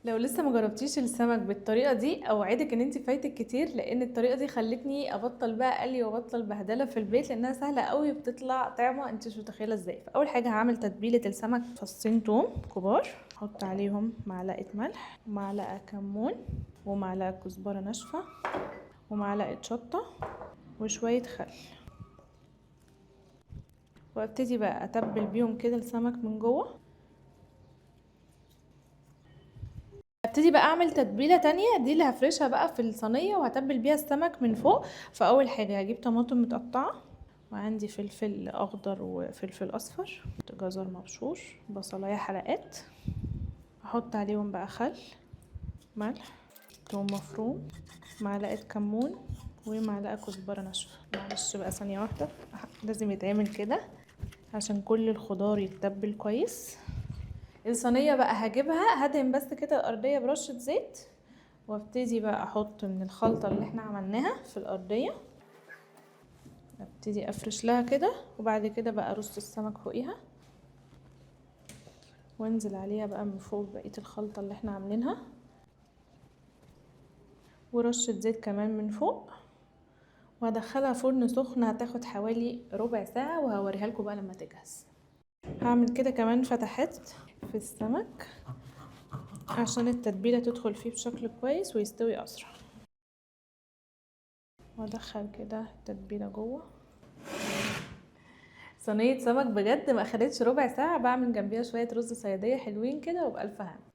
لو لسه ما جربتيش السمك بالطريقة دي، اوعدك ان انت فايتك كتير، لان الطريقة دي خلتني ابطل بقى قلي وابطل بهدله في البيت، لانها سهلة قوي وبتطلع طعمه انت مش متخيله ازاي. فاول حاجة هعمل تتبيله السمك. فصين توم كبار، احط عليهم معلقه ملح ومعلقة كمون ومعلقة كزبره ناشفة ومعلقة شطه وشوية خل، وابتدي بقى اتبل بيهم كده السمك من جوه. هبتدي بقى اعمل تتبيله تانية، دي اللي هفرشها بقى في الصينية وهتبل بيها السمك من فوق. فاول حاجة هجيب طماطم متقطعه، وعندي فلفل اخضر وفلفل اصفر، جزر مبشور، بصلايه حلقات، احط عليهم بقى خل، ملح، توم مفروم، معلقه كمون، ومعلقة كزبره ناشفة. معلش بقى ثانية واحدة، لازم يتعمل كده عشان كل الخضار يتبل كويس. الصينية بقى هجيبها، هدهن بس كده الارضية برشه زيت، وابتدي بقى احط من الخلطة اللي احنا عملناها في الارضية، ابتدي افرش لها كده، وبعد كده بقى ارص السمك فوقيها، وانزل عليها بقى من فوق بقية الخلطة اللي احنا عاملينها، ورشه زيت كمان من فوق، وهدخلها فرن سخن. هتاخد حوالي ربع ساعة، وهوريها لكم بقى لما تجهز. هعمل كده كمان فتحات في السمك عشان التتبيله تدخل فيه بشكل كويس ويستوي اسرع، وادخل كده التتبيله جوه. صينية سمك بجد ما اخدتش ربع ساعة. بعمل جنبيها شوية رز صياديه حلوين كده، وبالف هنا.